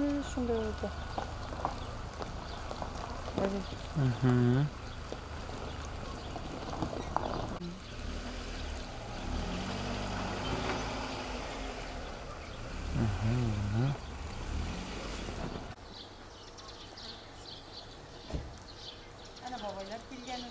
Шундый булды. Әнә бабайлар килгән.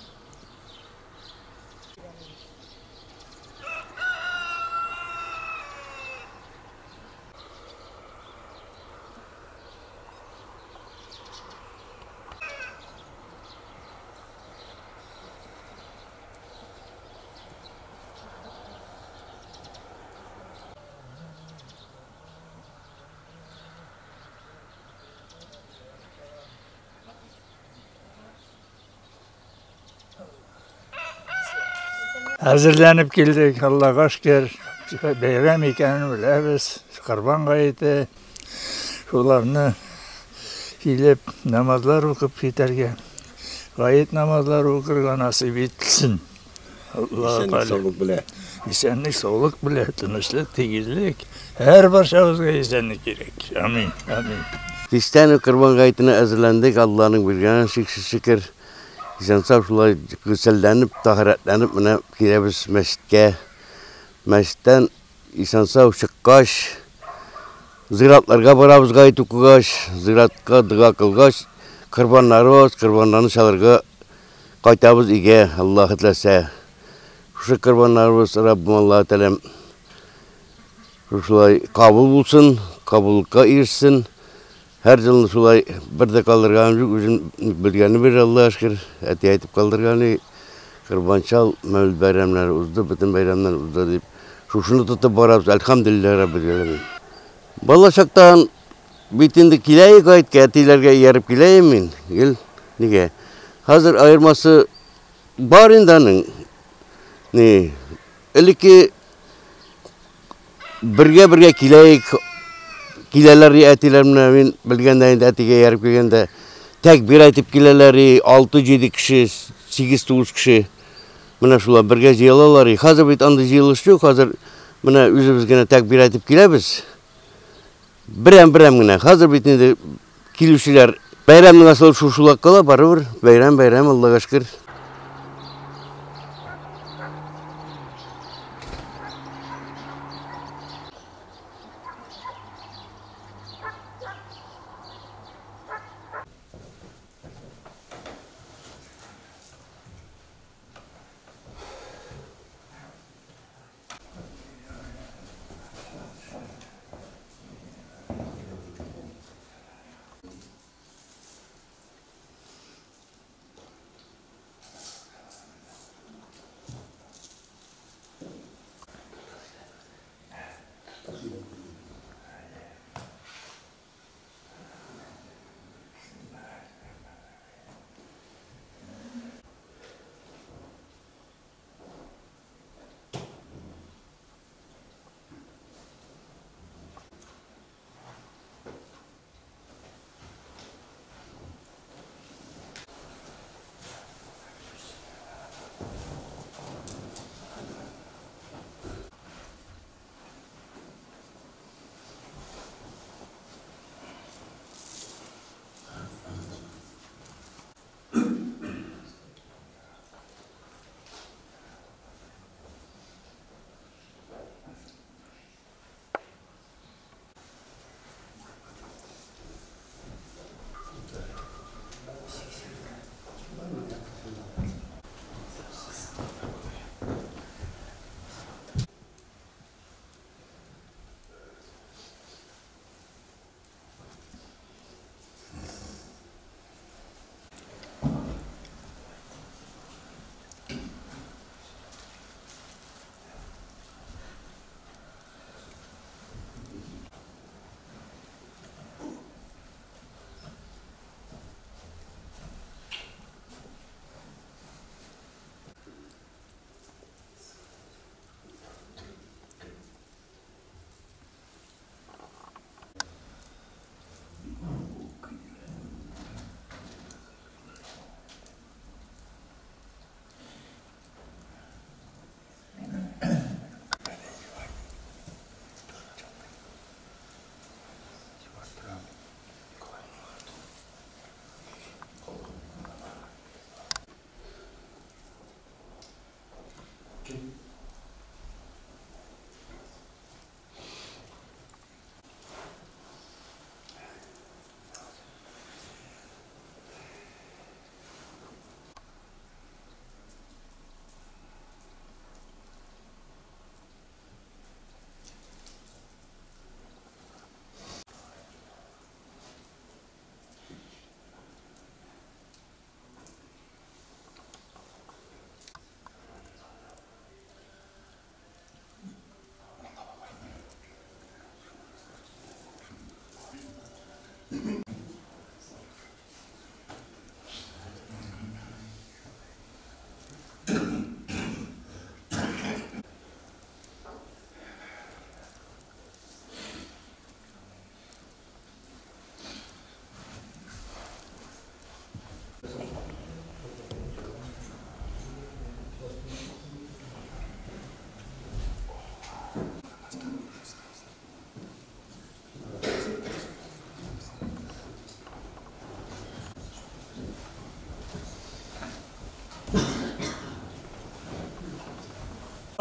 Әзерләнеп килдек, Аллага шөкер. Бәйрәм икәнен беләбез. Корбан гаете. Шуларны килеп, намазлар укып китәргә, гает намазлары укырга насыйп итсен. Исәнлек, саулык белә. Исәнлек, саулык белә, тынычлык, тигезлек. Һәр барчабызга исәнлек кирәк. Амин, амин. Кичтән үк Корбан гаетенә әзерләндек, Алланың биргәнен чиксез шөкер. Исән-сау шулай гөсәлләнеп, таһәрәтләнеп менә киләбез мәчеткә. Мәчеттән исән-сау чыккач, зиратларга барабыз гает укыгач, зиратка дога кылгач, корбаннарыбыз, корбаннарны чалырга кайтабыз өйгә, Аллаһы теләсә. Шушы корбаннарыбыз Раббым Аллаһы Тәгаләм шушылай кабул булсын, кабуллыкка ирешсен. Һәр елны шулай бер дә калдырганым юк, үзем белгәне бер Аллаһка шөкер, әти әйтеп калдырганы, корбан чал, Мәүлид бәйрәмнәре узды, бөтен бәйрәмнәр узды дип. Шушыны тотып барабыз, әлхәмдүлилләһ раббил галәмин. Бала чактан бит инде килә идек гаеткә, әтиләргә ияреп килә идем мин, гел. Нигә? Хәзер аермасы бар инде аның. Ни, элекке Бергә-бергә киләек, киләләр әтиләр менә мин белгәндә инде әтигә ияреп килгәндә тәкбир әйтеп киләләр, 6-7 кеше, 8-9 кеше. Менә шулар бергә җыелалар. Хәзер бит андый җыелыш юк, хәзер менә үзебез генә тәкбир әйтеп киләбез. Берәм-берәм генә. Хәзер бит инде килүчеләр бәйрәмнең асылы шушылак кала, барыбер бәйрәм, бәйрәм, Аллага шөкер.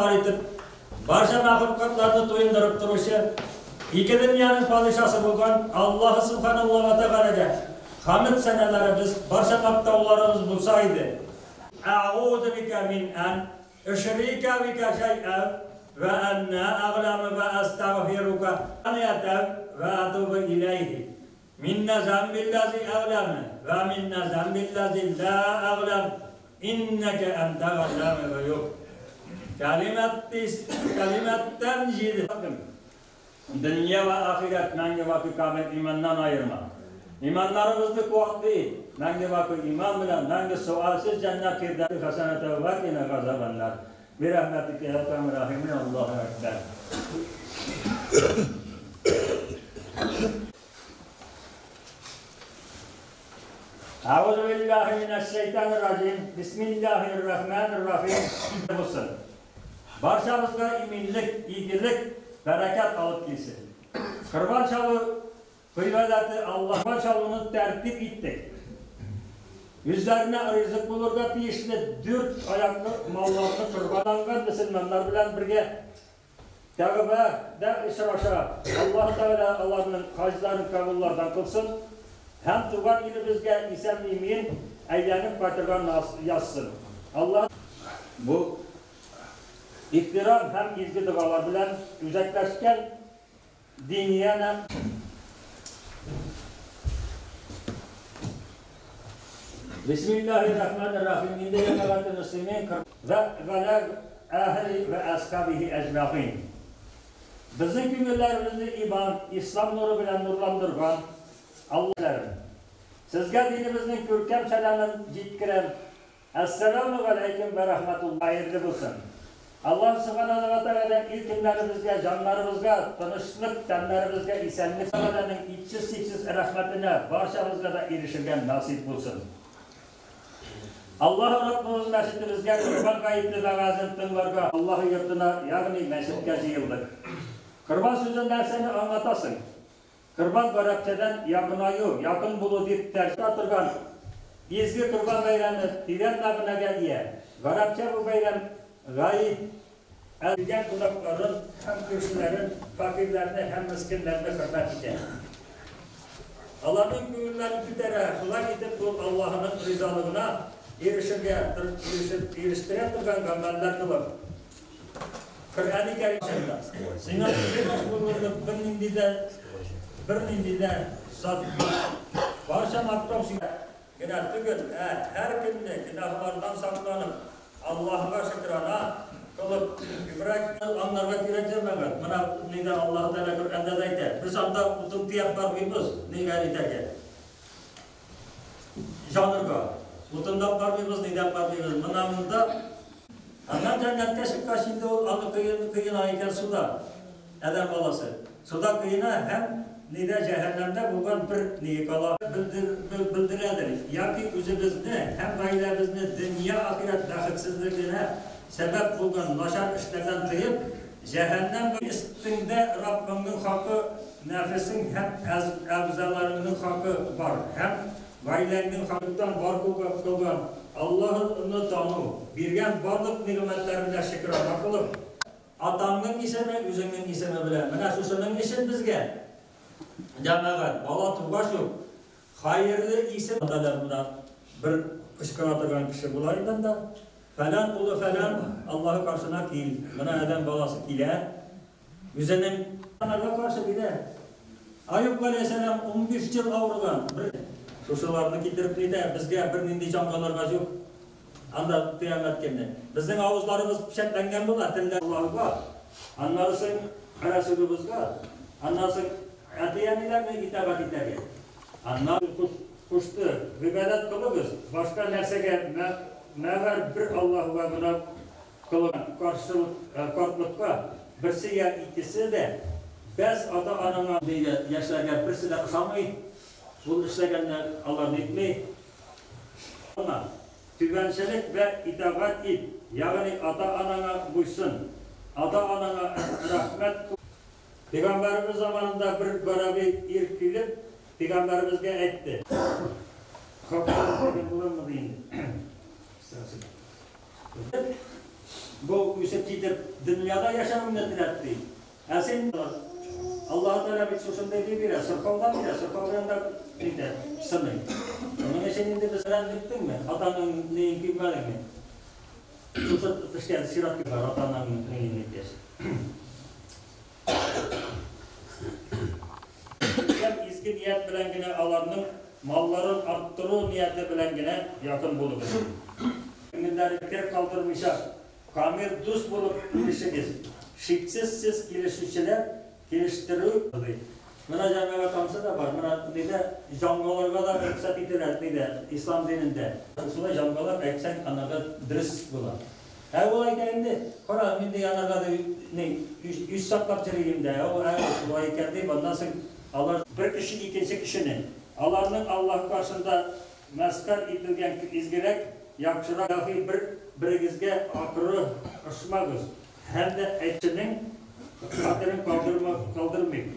Итеп, барча мәхлукатларны туендырып торучы, ике дөньяның падишасы булган Аллаһы Субханаллаһу ва Тәгаләгә хамд сәнәләребез, барча мактауларыбыз булса иде. Әгъузу бика мин ан ушрика бика шәй'ән вә анна әгъләму вә әстәгъфирука вә атубу иләйһи. Миннә зәмбилләзи әгъләму вә миннә зәмбилләзи лә әгъләм. İnneke ente gallâmul guyûb. Kalimetten jid. Dünya ve ahiret mengi vakı kamil imandan ayırma. İmanlarımızı kuvvetli, mengi vakı iman bilen, mengi sualsiz cennet firdevsi hasenete ve kine gazabenler. Bir rahmetike ya erhamer rahimin. Allahu Ekber. Euzu billahi mineşşeytanirracim. Bismillahirrahmanirrahim. Bulsun. Barçamızga iminlik, iyilik, bereket alıp gelsin. Kurban çalı ibadeti Allah kurban çalını tertip ettik. Yüzlerine rızık bulurga tiyişli dört ayaklı mallarını kurbanlangan Müslümanlar bilen birge Təvbə-də işraşa Allah Teala Allah'ın hacılarını kabullardan kılsın. Hem tuğan ilimizge isen imin eğlenip qaytırgan yazsın. Allah bu ihtiram hem izgi dualar bilen uzaklaşken diniyene Bismillahirrahmanirrahim. İnde yakalatı Müslümin ve velag ahli ve ashabihi ecmaîn. Bizim günlerimizi iman, İslam nuru bilen nurlandırgan Allah'larım. Sizge dinimizin görkem selamını jitkiren Esselamu aleyküm ve rahmetullah hayırlı olsun. Allah subhanahu ve teala ilk günlerimizge, canlarımızga, tanışlık, tenlerimizge, isenlik Teala'nın içsiz siksiz rahmetine barçamızga da erişilgen nasip olsun. Allah Rabbimiz mescidimizge kurban kayıtlı vəazın tınlarga Allah yurtuna yani mescidge yığıldık. Kurban sözü nərsəni anlatasın. Kurban Arapçadan yakınayu, yakın bulu deyip tercih atırgan İzgi kurban bayramı tирән мәгънәгә ия. Гарәпчә бу бәйрәм гаид әлгән кунакларын һәм күршеләрен, фәкыйрьләрне һәм мискиннәрне хөрмәт итә. Аларның күңелләрен күтәрә, шулай итеп ул Аллаһының ризалыгына ирешергә, ирештерә торган гамәлләр кылып. Коръән-и Кәримдә сиңа булырлык бернинди дә зат барча мактау генә түгел, һәр көнне гөнаһлардан сакланып, Аллаһка шөкрана кылып, күбрәк аңларга кирәк җәмәгать. Менә нидә Аллаһ Тәгалә Коръәндә дә әйтә. Без анда утын тияп бармыйбыз, нигә итәргә? Жанырга. Утындап бармыйбыз, нидән бармыйбыз. Менә монда аннан җәннәткә чыккач инде ул аны кыена икән суда. Адәм баласы. Суда кыена һәм нидә җәһәннәмдә булган бер ни кала белдерәдер. Яки үзебезне һәм гаиләбезне дөнья ахирәт бәхетсезлегенә сәбәп булган начар эшләрдән тыеп, җәһәннәм өстендә Раббыңның хакы, нәфесең һәм әгъзаларыңның хакы бар. Һәм гаиләңнең хакыннан бар кылган Аллаһны тану, биргән барлык нигъмәтләренә шөкрана кылып, атаңның исеме үзеңнең исеме белән. Менә шушының өчен безгә җәмәгать, бала тугач ук хәерле исем адамнан бер кычкыра торган кеше була инде анда. Фәлән улы фәлән Аллаһы каршына кил. Менә адәм баласы килә. Үзенең аларга каршы килә. Аюб алейһиссәлам 15 ел авырган. Бер шушыларны китереп нидә безгә бер нинди җан калырга юк. Анда кыямәт көне. Безнең авызларыбыз печәтләнгән була, телләр Аллаһка. Аннары соң Расулыбызга, аннан соң әти-әниләрне итагать итәргә. Аннан кушты, гыйбадәт кылыгыз, башка нәрсәгә мәгәр бер Аллаһка гына кылган каршылык, картлыкка берсе я икесе дә без ата-анаңа дигән яшьләргә берсе дә ошамый. Ул эшләгәннәр алар нитми. Түбәнчелек вә итагать ит, ягъни ата-анаңа буйсын. Ата-анаңа рәхмәт. Пәйгамбәребез заманында бер гарәби ир килеп, пәйгамбәребезгә әйтте. Хакка булырмы инде? Бу үсеп китеп дөньяда яшәвеңне теләп ди. Ә син Аллаһ Тәгалә бит шушындый ни бирә, сырхаудан бирә, сырхау белән дә нитә, сыный. Моның өчен инде без рәнҗеттеңме, атаның неен кимәдеңме? Шушы төшкән сират бар, атаның неен ниткәч. Һәм изге ният белән генә аларның малларын арттыру нияте белән генә якын булыгыз. Күңелләрен кер калдырмыйча, камил дус булып килешегез. Шиксез сез килешүчеләр, килештерү. Менә җәмәгать ансы да бар. Менә нидә җангаларга да рөхсәт ителә, нидә ислам динендә. Шулай җангалар әйтсәң, анарга дөрес була. Ә ул әйтә инде, кара, мин ди анарга ди, ни, үч саклап йөрим дә, ә ул ә шулай икән дип, аннан соң алар бер кеше икенче кешене, аларның Аллаһ каршында мәсхәр ителгән изгерәк, яхшырак яхи бер берегезгә акыры ышмагыз һәм дә әйтченең хәтерен калдырма, калдырмыйк.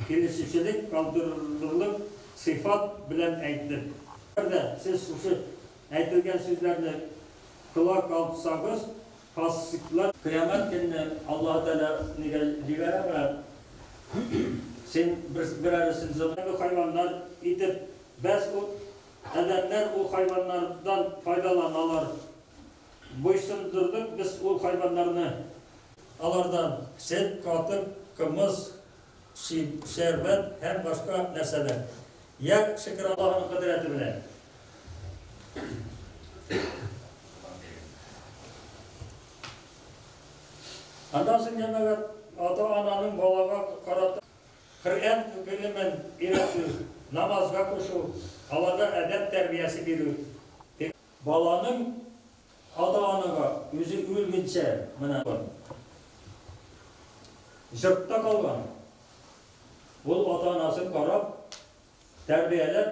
Килешүчелек калдырырлык сыйфат белән әйтте. Әгәр дә сез шушы әйтелгән сүзләрне колак алсагыз, фасыйклар. Кыямәт көнне Аллаһы Тәгалә нигә җибәрә менә син бер берәресен золым хайваннар итеп, бәс ул адәмнәр ул хайваннардан файдаланалар. Буйсындырдык без ул хайваннарны. Алардан сөт, катык, кымыз, шәрбәт һәм башка нәрсәләр. Я шөкер Аллаһының кодрәте белән. Аннан соң җәмәгать ата-ананың балага карата Коръән гыйлемен өйрәтү, намазга кушу, аларга әдәп тәрбиясе бирү. Баланың ата-анага үзе үлгәнчә менә җыртта калган. Ул ата-анасын карап, тәрбияләп,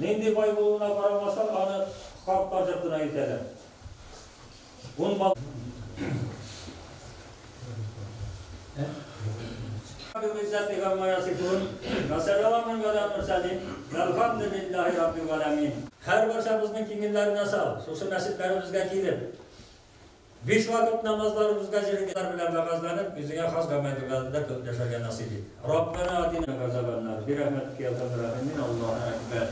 нинди бай булуына карамастан, аны картлар йортына илтәләр. Ун бал Гыйззәти гамма ясифун, вә сәламун галә мөрсәлин, вәлхамдүлиллаһи раббил галәмин. Һәрберсебезнең күңелләренә сал, шушы мәчетләребезгә килеп, биш вакыт намазларыбызга җырлар белән вәгазьләнеп, үзеңә хас гамәл-гыйбадәтләр кылып яшәргә насыйп ит. Раббана атина газабаннар, бирәхмәтикә я архамәр рахимин, Аллаһу әкбәр.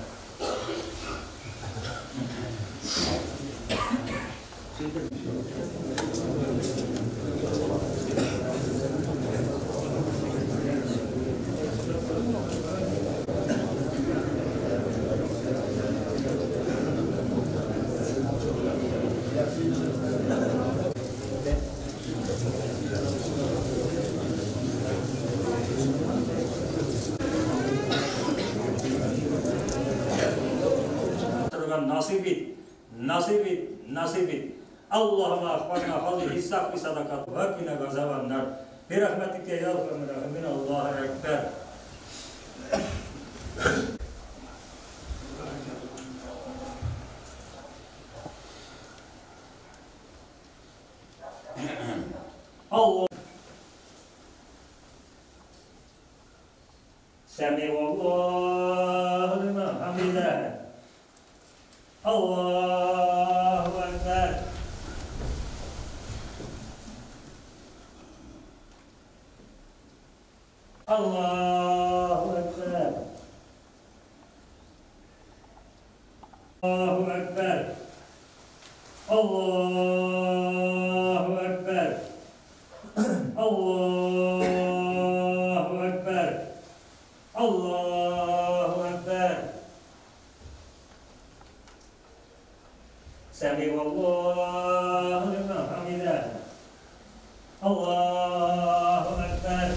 Насыйп ит, насыйп ит, насыйп ит. Аллаһумма ахфазна хазихи сахви садакат ва кина газабаннар. Бирахматика я архамар рахимин, Аллаһу әкбәр. Allah. Semi'allahu limen hamideh. Allahu Ekber. Allahu Ekber. Allahu Ekber. Allahu Ekber. Allahu Ekber. Allahu Ekber. Semi'allahu limen hamideh. Allahu Ekber.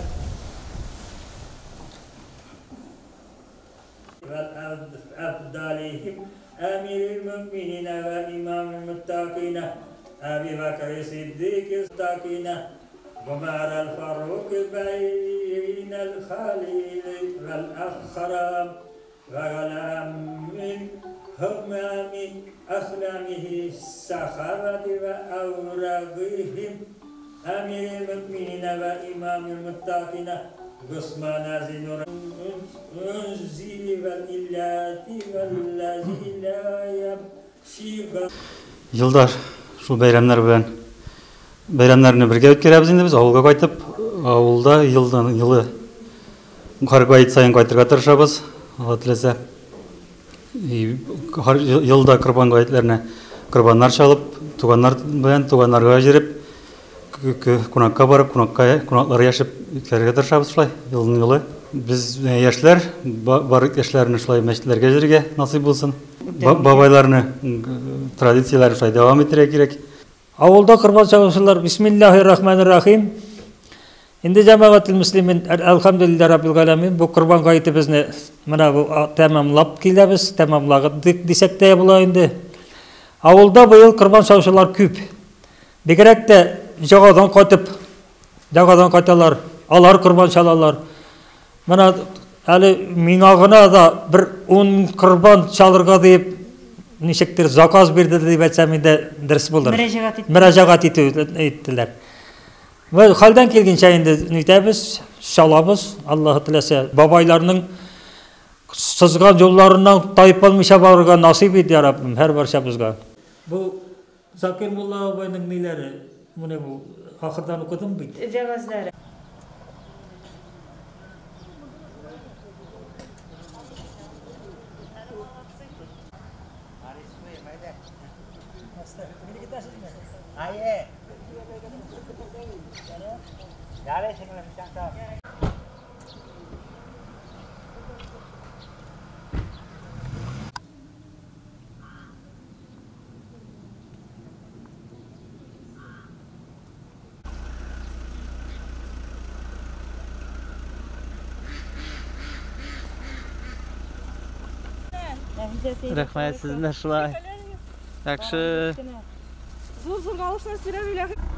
Ve efdalihim emiril müminine ve imamil müttakine Ebi Bekir Siddik Takine Ömer el Faruk beynel halil vel ahram ve galamin hümami ahlamihi sahabati ve avragihim emiril müminine ve imamil müttakine Osman zinur unzili vel illati vellezi la yemşi. Yıllar şu бәйрәмнәр белән Бәйрәмнәрне бергә үткәрәбез инде без, авылга кайтып, авылда елдан елы һәр гает саен кайтырга тырышабыз, Алла теләсә. Һәр елда корбан гаетләренә корбаннар чалып, туганнар белән туганнарга җөреп, кунакка барып, кунакка кунаклар яшәп үткәрергә тырышабыз шулай, елның елы. Без яшьләр, бар яшьләрне шулай мәчетләргә йөрергә насыйп булсын. Бабайларны традицияләрен шулай дәвам итәргә кирәк. Авылда корбан чалучылар бисмиллаһир рахманир рахим. Инде җәмәгател мөслимин, әлхәмдүлилләһ раббил галәмин, бу корбан гаетебезне менә бу тәмамлап киләбез, тәмамлагыдык дисәк тә була инде. Авылда быел корбан чалучылар күп. Бигрәк тә җагадан кайтып, җагадан кайталар, алар корбан чалалар. Менә әле миңа гына да бер 10 корбан чалырга дип ничектер заказ бирде дип әйтсәм инде дөрес булыр. Мөрәҗәгать иттеләр. Мөрәҗәгать иттеләр. Вә хәлдән килгәнчә инде нитәбез, чалабыз, Аллаһы теләсә. Бабайларның сызган юлларыннан тайпылмыйча барырга насыйп ит, я Раббым, һәр барчабызга. Бу Закир мулла абайның ниләре, менә бу ахырдан укыдым бит. Вәгазьләре. Рәхмәт, сезне шулай. Яхшы. Зур-зур галошлар сөйләп.